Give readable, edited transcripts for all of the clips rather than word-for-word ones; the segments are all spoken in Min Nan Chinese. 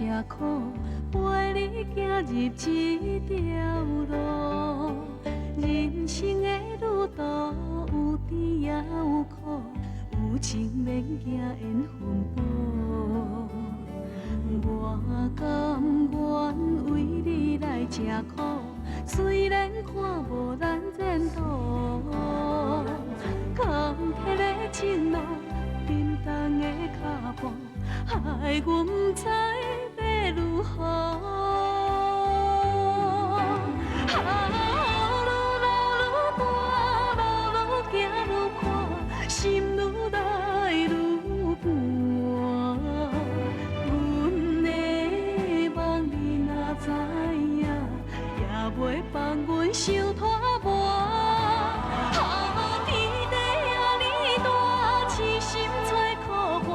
吃苦，陪你行入這條路。人生的旅途有甜也有苦，有情免驚緣分薄。我甘願為你來吃苦，雖然看無咱前途。坎坷的情路，沉重的腳步，害阮不知欲如何。啊，雨愈落愈大，路愈行愈闊，心愈來愈寒。阮的夢你若知影，也袂放阮傷拖磨。啊，天地遐爾大，痴心找苦伴，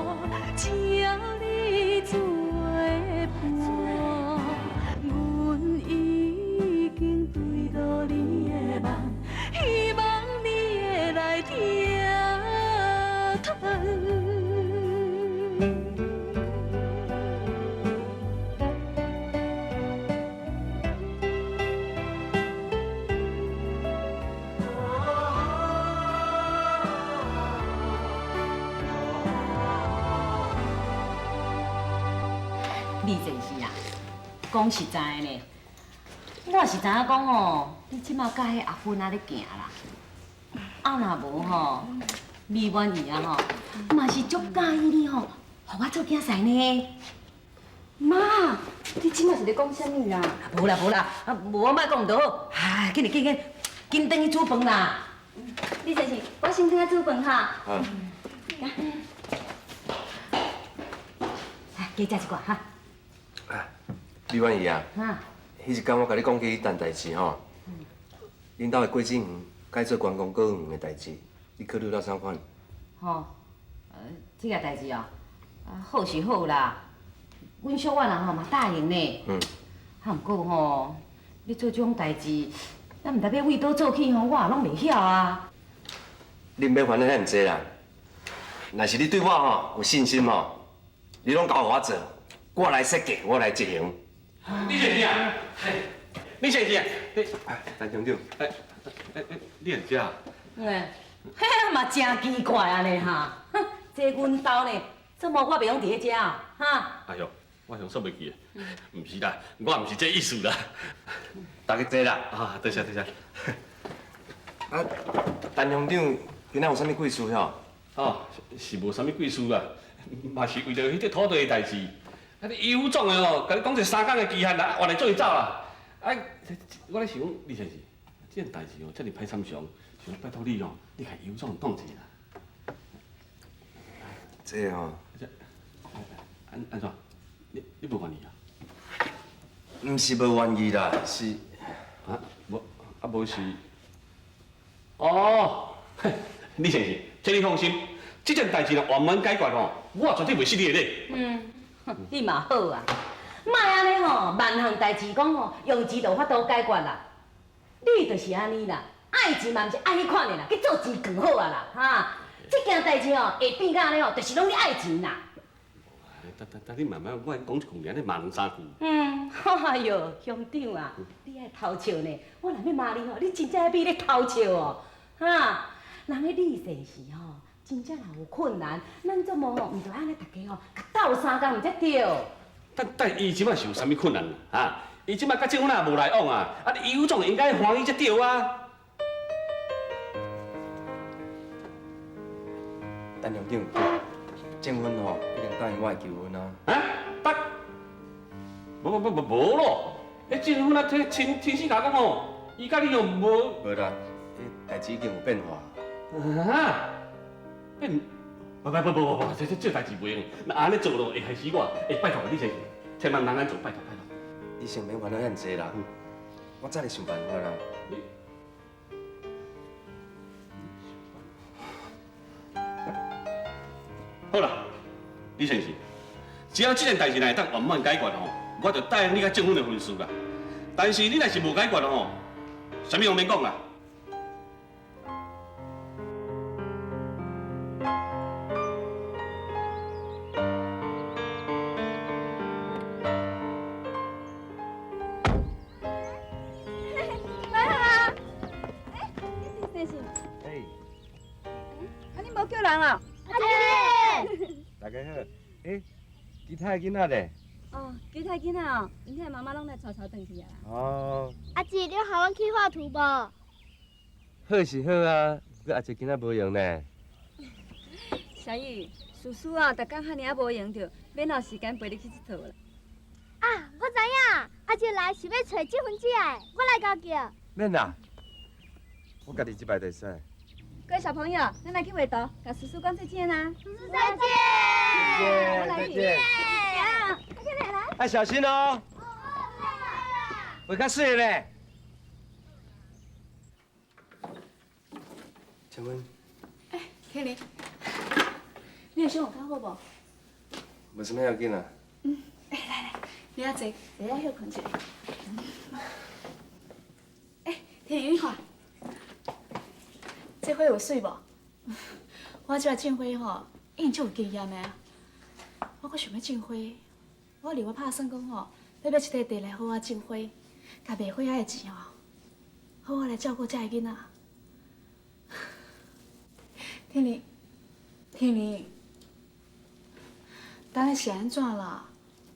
只要你做伴，阮已經墜落你的夢，希望你會來疼疼。李先生啊，講實在的呢，我是知影講吼，你這馬佮彼阿芬仔咧行啦，啊若無吼，美婉姨啊吼，嘛是足佮意你吼，予我做囝婿呢。媽，你這馬是咧講啥物啦？無啦無啦，啊無我莫講就好。唉，緊來緊緊，緊轉去煮飯啦。李先生，我先轉去煮飯哈。嗯。來，加食一寡哈。啊，美婉姨啊，哈。彼一工我共你講起彼件代誌吼，恁兜的果子園改做觀光果園的代誌，你考慮到啥款？吼，這個代誌哦，啊好是好啦，阮小婉啊吼嘛答應呢。啊，毋過吼，欲做這種代誌，咱毋知欲為佗做起吼，我也攏袂曉啊。你毋免煩惱遐爾濟啦，若是你對我吼有信心吼，你攏交予我做，我來設計，我來執行。李先生啊，李先生，你陳鄉長，哎哎哎，你佇遮？嗯，嘿，嘛真奇怪按呢哈，哼，這阮兜呢，怎麼我袂用佇咧遮啊？哈？哎喲，我想煞袂記，毋是啦，我毋是這意思啦。大家坐啦。啊，多謝多謝。啊，陳鄉長，今仔有啥物貴事吼？哦，是無啥物貴事啦，嘛是為著彼個土地的代誌。啊，你尤總的哦，共你講一三工的期限啦，原來做伊走啦。啊，我咧想講，李先生，這件代誌哦，遮爾歹參詳，想拜託你哦，你共尤總講一下啦。這吼，這按怎？你無願意啊？毋是無願意啦，是啊，無啊無是。哦，嘿，李先生，請你放心，這件代誌若圓滿解決吼，我絕對袂失你的禮。嗯，你嘛好啊，莫按呢吼，萬項代誌講吼，用錢就有法度解決啦。你就是按呢啦，愛錢嘛毋是愛彼款的啦，去做錢更好啊啦，哈。這件代誌吼會變甲按呢吼，就是攏你愛錢啦。等等等，你慢慢，我講一句，按呢罵兩三句。嗯，哎喲，鄉長啊，你愛偷笑呢？我若欲罵你吼，你真正欲咧偷笑哦，哈。人彼李先生吼，真正若有困難，咱怎麼吼，毋著按呢逐家吼，共鬥相共才對。但但伊這擺是有啥物困難啊？伊這擺佮政府也無來往啊，啊，你尤總應該歡喜才對啊。陳鄉長，證婚吼已經答應我的求婚啊。啊？得？無無無無無咯！彼證婚啊，聽聽聽死共講吼，伊佮你又無。無啦，彼代誌已經有變化。啊？變？不不不不不，這代誌袂用，若按呢做咯，會害死我。欸，拜託你先生，千萬毋通按呢做，拜託拜託。你先免煩惱遐爾濟啦，我再來想辦法啦。你。好啦，李先生，只要這件代誌若會當圓滿解決吼，我就答應你佮證婚的婚事啦。但是你若是無解決吼，啥物攏免講啦。先生。哎。啊，你無叫人啊？阿姐。大家好。欸，其他的囡仔咧？哦，其他囡仔哦，𪜶遐媽媽攏來吵吵轉去啊啦。哦。阿姊，你有予阮去畫圖無？好是好啊，不過阿姐今仔無閒呢。小雨，叔叔啊，逐工遐爾仔無閒著，免有時間陪你去𨑨迌啦。啊，我知影，阿姐來是欲揣結婚姐的，我來共叫。免啦，我家己這擺就會使。各位小朋友，咱來去畫圖，共叔叔講再見啦。叔叔再見。再見。再見。啊，快點來。愛小心哦。畫較媠咧。請問。欸，凱琳，你的傷有較好無？無啥物要緊啊。嗯，欸，來來，你遐坐，坐遐歇睏一下。欸，天玲，你看，這花有媠無？我這擺種花吼，已經足有經驗的啊。我閣想欲種花，我另外拍算講吼，欲買一塊地來好好種花，共賣花仔的錢吼，好好來照顧這个囡仔。天玲，天玲，等下是按怎啦？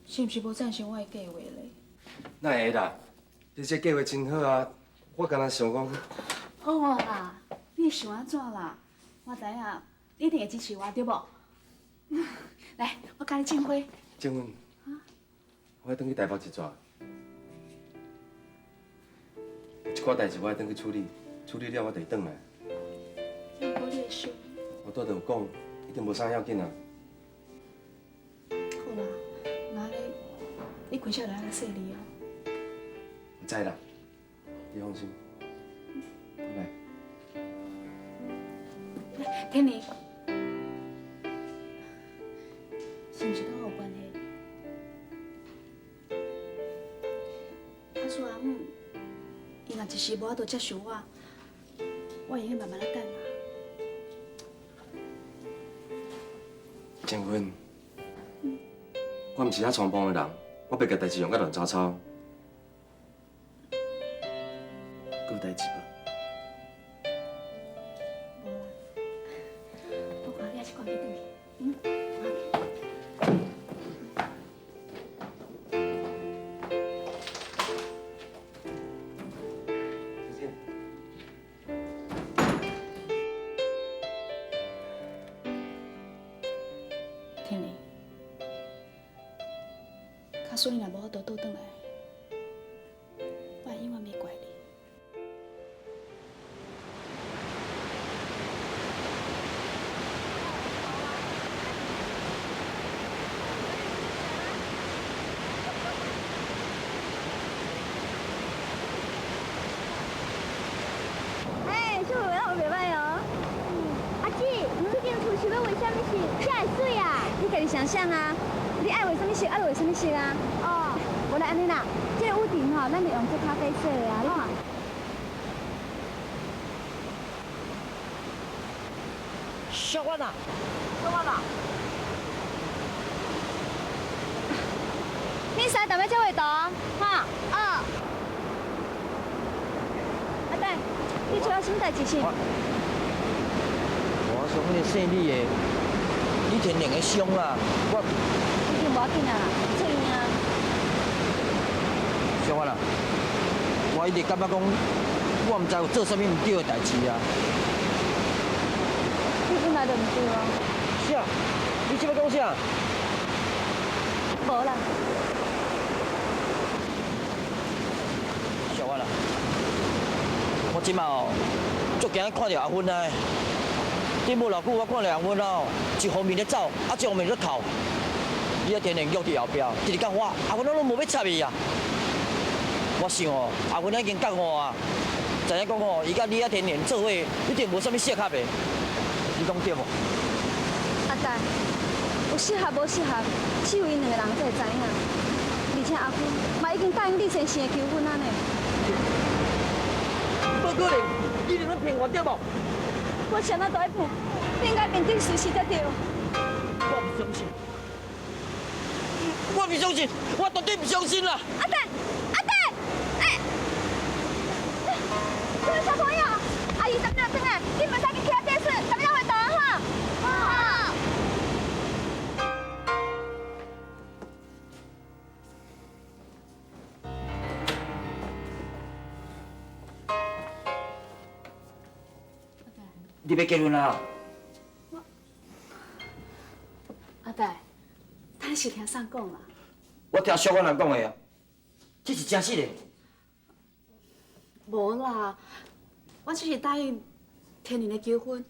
是毋是無贊成我的計畫咧？哪會啦？你這計畫真好啊！我敢若想講。好啦，你想按怎啦？我知影，你一定會支持我，對無？來，我教你種花。靜芬，我愛轉去台北一逝，有一寡代誌我愛轉去處理，處理了我就會轉來。這無你的想。我拄著有講，一定無啥要緊啊。好啦，那你你開車來較細膩哦。我知啦，你放心。拜拜。天寧，是毋是跟我有關係？假使阿姆，伊若一時無法度接受我，我會用慢慢仔等啊。靜芬，我毋是遐衝動的人，我袂共代誌用甲亂糟糟。閣有代誌無？無啦，我看你還是趕緊轉去，嗯。再見。天寧，假使你若無法度倒轉來，我會永遠袂怪你。欸，秀慧，那袂䆀哦。阿姊，這間厝是欲畫啥物色才會媠啊？你家己想象啊，你愛畫啥物色，啊就畫啥物色啊。哦，無啦，按呢啦，這個屋頂吼，咱就用這咖啡色的啊，你看。小婉啊，小婉啊，你三踮咧這畫圖，哈？哦。阿弟，你出了啥物代誌是？我想迄個姓李的，李天玲的傷啦，我。已經無要緊啊啦，出院啊。小婉啊，我一直感覺講，我毋知有做啥物毋對的代誌啊。你本來就毋對啊。啥？你這欲講啥？無啦。小婉啊，我這馬哦，足驚看著阿芬啊！頂無偌久，我看著阿芬哦，一方面咧走，啊，一方面咧哭。你啊，天然約佇後壁，直直甲我，阿芬攏無欲插伊啊！我想哦，阿芬已經覺悟啊，知影講哦，伊佮你啊天然做伙，一定無啥物適合的。你講對無？阿大，有適合無適合，只有𪜶兩個人才會知影。而且阿芬嘛已經答應李先生的求婚啊呢。無可能，你佇咧騙我對無？我啥物都愛騙，你應該面對事實才對。我毋相信，我毋相信，我絕對毋相信啦！阿蛋，阿蛋，欸，各位小朋友，阿姨咱們轉你欲结婚啊？阿戴，你是听啥讲啦？我听小婉人讲的啊，这是真实的。无啦，我只是答应天宁的求婚，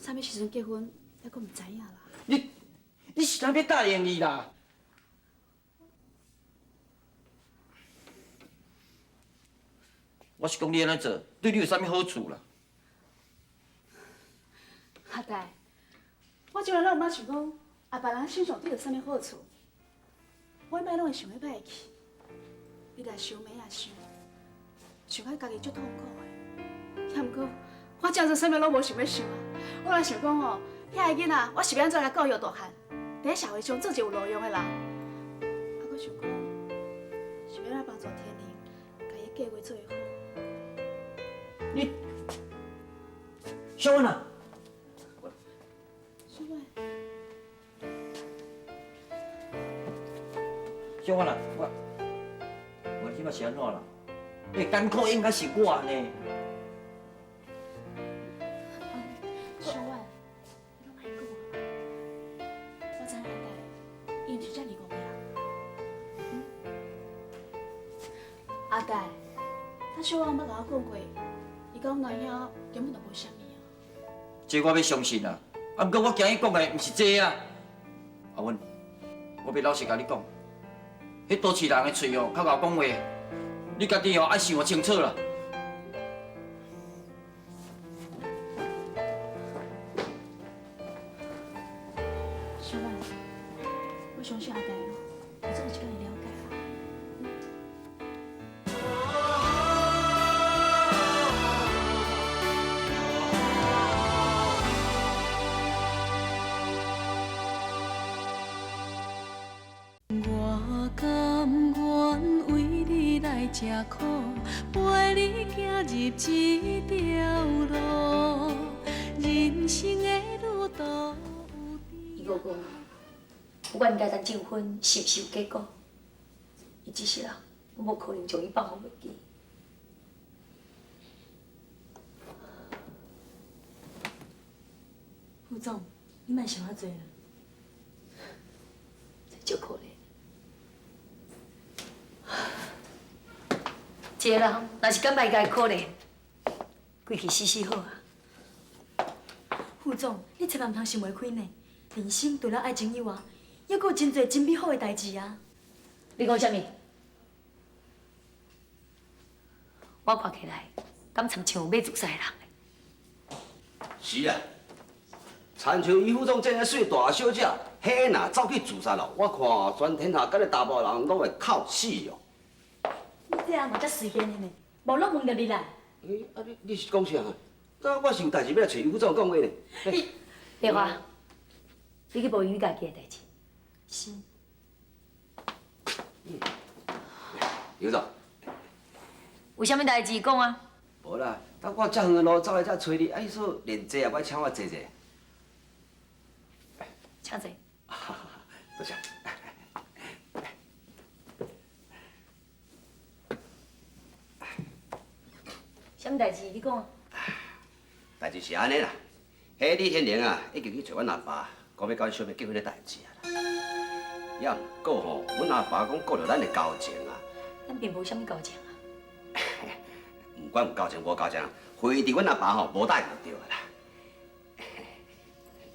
啥物时阵结婚，还阁毋知影啦。你是哪欲答应伊啦？我是讲你按呢做，对你有啥物好处啦？阿戴，我从来拢毋捌想讲，啊别人身上得著啥物好处，我每摆拢会想欲歹去。你来想咩啊想，想到家己足痛苦的。也毋过，我真做啥物拢无想欲想啊。我来想讲吼，遐个囡仔，我是欲按怎来教育大汉，伫咧社会上做一个有路用的人。啊，阁想讲，是欲按怎帮助天宁，共伊计划做好。你，小婉啊，小婉，小婉啊，我这摆是按怎啦？欸，艰苦应该是我呢。小婉，你拢莫讲啊！我知影阿戴，伊毋是遮尔戆的人。阿戴，他小婉捌共我讲过，伊佮阮阿兄根本就无啥物啊。这我欲相信啊，啊，毋过我惊伊讲的毋是这啊。阿文，我欲老实共你讲，彼都市人的喙哦，较𠢕讲话，你家己哦爱想清楚啦。小婉，我相信阿戴哦，会总有一天会了解啦。我甘愿为你来吃苦，陪你行入这条路，人生的旅途。伊无讲，我应该陈证婚是毋是有结果？伊这世人，我无可能将伊放予袂记。副总，你莫想遐济啦，这足可怜。一个人若是敢爱家己可怜，规气死死好啊。副总，你千万毋通想袂开呢。人生除了爱情以外，犹阁有真济真美好的代志啊！你讲啥物？我看起来，敢亲像欲自杀的人？是啊，亲像余副总这个水大小姐，彼若走去自杀咯，我看全天下敢若查某人拢会哭死哦。你这人嘛遮随便的呢，无拢问著你啦。欸，啊你是讲啥？啊，我是有代志欲来揣余副总讲话呢。丽华，你去无闲你家己的代志。是。余总。有啥物代志讲啊？无啦，当我遮远的路走来遮揣你，啊，意思连坐也欲请我坐坐。请坐。多谢。啥物代志？你讲啊。代志是按呢啦，彼李天玲啊，已经去揣阮阿爸，讲欲佮阮小妹结婚的代志啊啦。也毋过吼，阮阿爸讲顾著咱的交情啊。咱并无啥物交情啊。毋管有交情无交情，非伫阮阿爸吼无答应就对啊啦。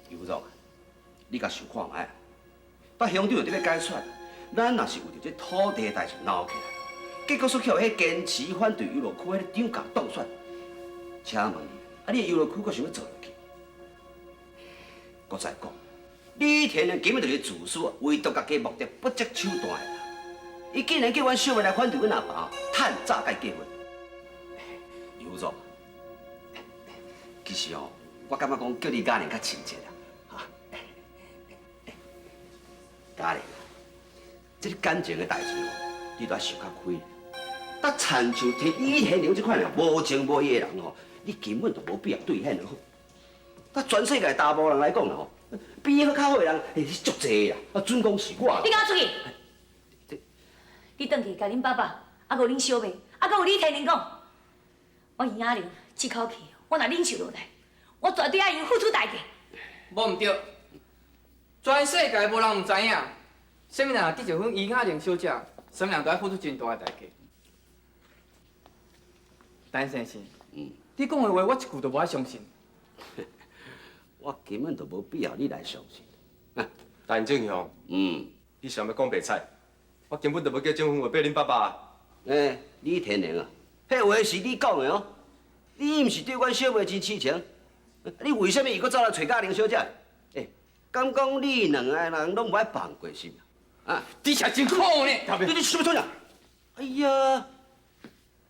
尤总，你共想看觅啊？搭乡长伫咧解说，咱若是为著这土地的代志闹起来，结果煞去予彼坚持反对游乐区彼个长甲当选。请问你，啊，你的游乐区阁想欲做落去？阁再讲，李天玲根本就是自私，为著家己目的不择手段的啦。伊竟然叫阮小妹来反对阮阿爸，趁早共伊结婚。尤总，其实哦，我感觉讲叫你嘉玲较亲切啦，哈。嘉玲，这个感情的代志哦，你都爱想较开。但亲像李天玲这款人无情无义的人哦，你根本就无必要对伊遐尔好。但全世界查某人来讲啦吼，比伊较好的人，欸，是足济啦。啊，准讲是我。你共我出去！你转去共恁爸爸，啊，阁有恁小妹，啊，阁有李天玲讲，我余雅玲这口气，我若忍受落来，我絕對愛𪜶付出代價。無毋對，全世界無人毋知影，啥物人得著阮余雅玲小姐，啥物人都愛付出真大的代價。陳先生，你講的話我一句都無愛相信。我根本就無必要你來相信。陳正雄，你想欲講白菜？我根本就無叫證婚話俾恁爸爸。欸，李天能啊，彼話是你講的哦，你毋是對阮小妹真痴情？你為啥物又閣走來揣嘉玲小姐？欸，敢講你兩個人攏無愛放過是毋？啊！你才真可惡呢！你什麼創啥？哎呀，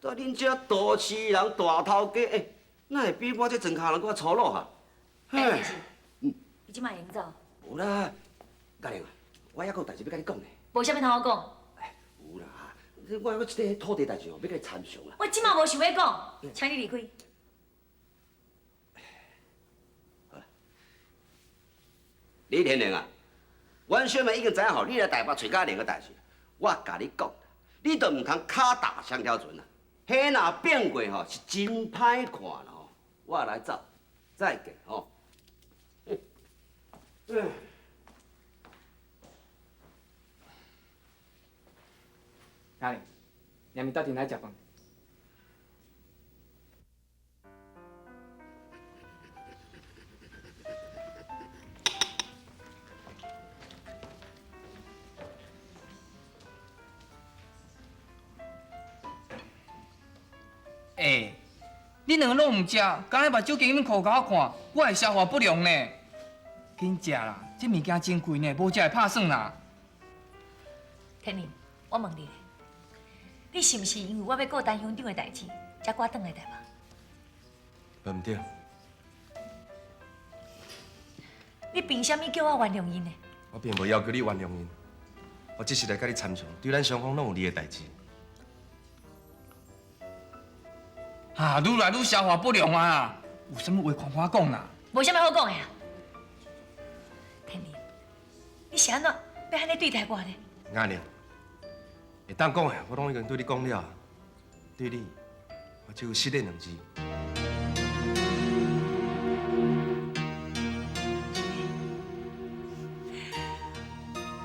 在恁這都市人大頭家，欸，哪會比我這莊跤人閣較粗魯哈？欸，你這擺會用走？無啦，嘉玲啊，我猶閣有代誌欲佮你講呢。無啥物通好講。有啦，我猶閣一个土地代誌吼，欲佮你參詳啦。我這擺無想欲講，請你離開。李天能啊，阮小妹已經知影吼，你來台北揣嘉玲的代誌，我共你講，你都毋通跤踏雙條船啊！彼若變過吼，是真歹看啦吼。我來走，再見吼。阿玲，你咪鬥陣來食飯。欸，恁兩个攏毋食，敢若目睭根本苦共我看，我會消化不良呢。緊食啦，這物件真貴呢，無食會拍算啦。天寧，我問你，你是毋是因為我欲顧陳鄉長的代誌，才趕轉來台北？無毋對。你憑啥物叫我原諒𪜶呢？我並無要求你原諒𪜶，我只是來佮你參詳，對咱雙方攏有利的代誌。啊，愈來愈消化不良啊！有啥物話寬寬講啦？無啥物好講的啊！天寧，你是按怎欲按呢對待我呢？雅玲，會當講的我攏已經對你講了，對你，我只有失戀兩字。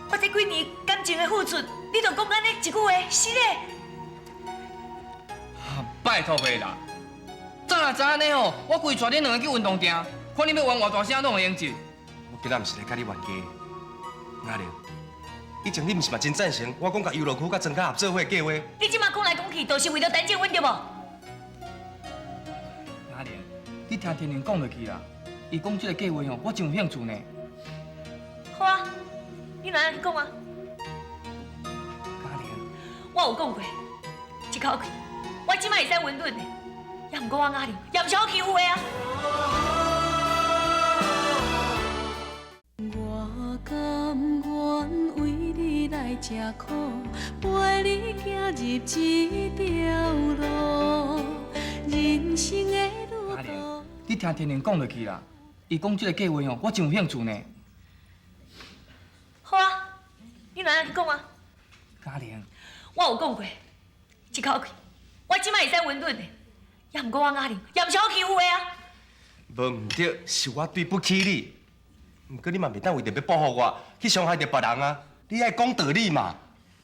我這幾年感情的付出，你就講按呢一句話，失戀？拜託袂啦！早若知按呢吼，我規帶恁兩個去運動場，看恁欲冤偌大聲攏會用得。我今仔毋是來佮你冤家，雅玲，以前你毋是嘛真贊成我講共遊樂區佮莊跤合做伙的計劃？你這馬講來講去，都是為著陳正芬對無？雅玲，你聽天寧講落去啦，伊講這個計劃吼，我真有興趣呢。好啊，你哪樣去講啊？雅玲，我有講過，一口氣。我這擺會使溫潤的，也毋過我雅玲，也毋是好欺負的啊！我甘願為你來吃苦，陪你行入這條路，人生的旅途。你聽天寧講落去啦，伊講這個計劃吼，我真有興趣呢。好啊，你哪樣去講啊？嘉玲，我有講過，一口氣。我這擺會使溫潤的，也毋過我雅玲，也毋是好欺負的啊！無毋對，是我對不起你。毋過你嘛袂當為著欲報復我，去傷害著別人啊！你愛講道理嘛。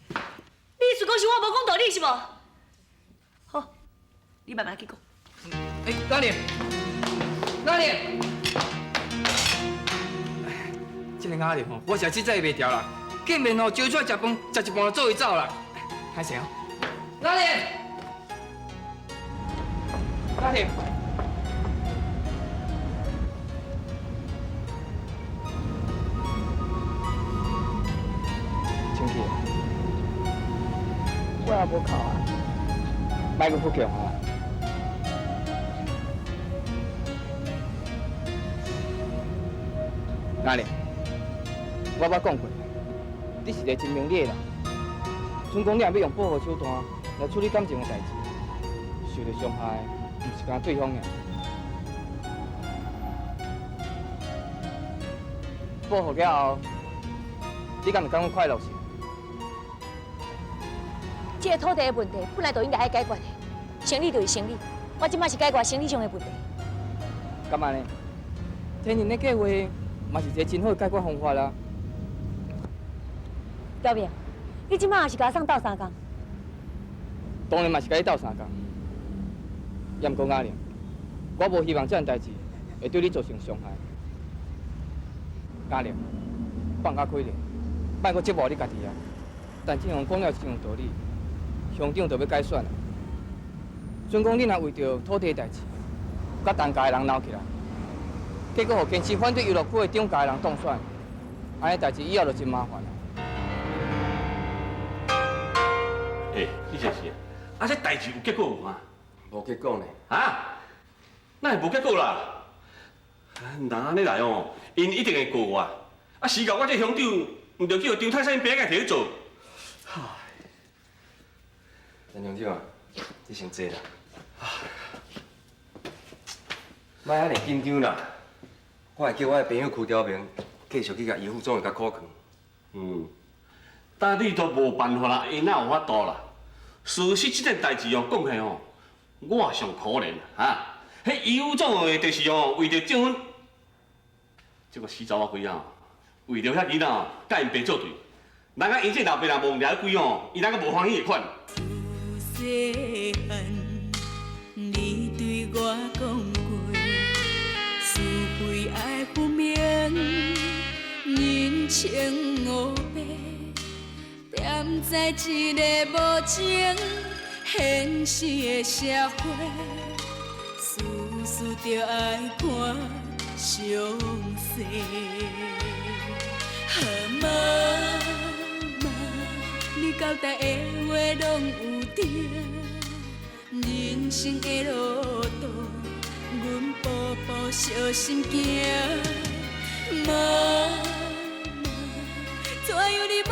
你意思講是我無講道理是無？好，你慢慢去講。欸，雅玲，雅玲，這個雅玲吼，我實在制袂牢啦，見面吼招出來食飯，食一半就做伊走啦。歹勢哦，雅玲。家庭，清气，我也无哭啊，莫阁不强啊。雅玲，我捌講過，你是一個真明理的人，準講你若欲用報復手段來處理感情的代誌，受著傷害。毋是干對方爾，報復了後，你敢會感覺快樂是？這個土地的問題本來就應該愛解決的，生理就是生理，我這擺是解決生理上的問題。敢按呢？天然的计划嘛是一个真好的解决方法啦。小明，你這馬也是共我送鬥相共？當然嘛是共你鬥相共。也毋過雅玲，我無希望這件代誌會對你造成傷害。雅玲，放較開咧，莫閣折磨你家己啊！但這樣講了真有道理，鄉長就欲改選啊。準講你若為著土地的代誌，佮陳家的人鬧起來，結果予堅持反對遊樂區的張家的人當選，按呢代誌以後就真麻煩啊。欸，你這是啊？這代誌有結果無啊？無結果呢。啊？哪會無結果啦？若按呢來哦，𪜶一定會告我。啊，死到我這鄉長，毋著叫張泰山爸仔提去做。陳鄉長啊，你先坐啦。莫按呢緊張啦，我會叫我的朋友柯朝明繼續去共余副總共苦勸。但你都無辦法啦，𪜶哪有法度啦？事實這件代誌哦，講起來哦，我上可憐哈。彼余副總的，就是哦，為著證婚，這個死查某鬼仔，為著遐囡仔哦，佮𪜶爸作對。人家𪜶這老爸若無掠鬼哦，伊哪閣無歡喜的款。細漢，你對我講過，是非愛分明，人情烏白，踮在這个無情現實的社會，事事著愛看詳細。媽媽，你交代的話攏有對，人生的路途，阮步步小心行。媽媽，怎樣你欲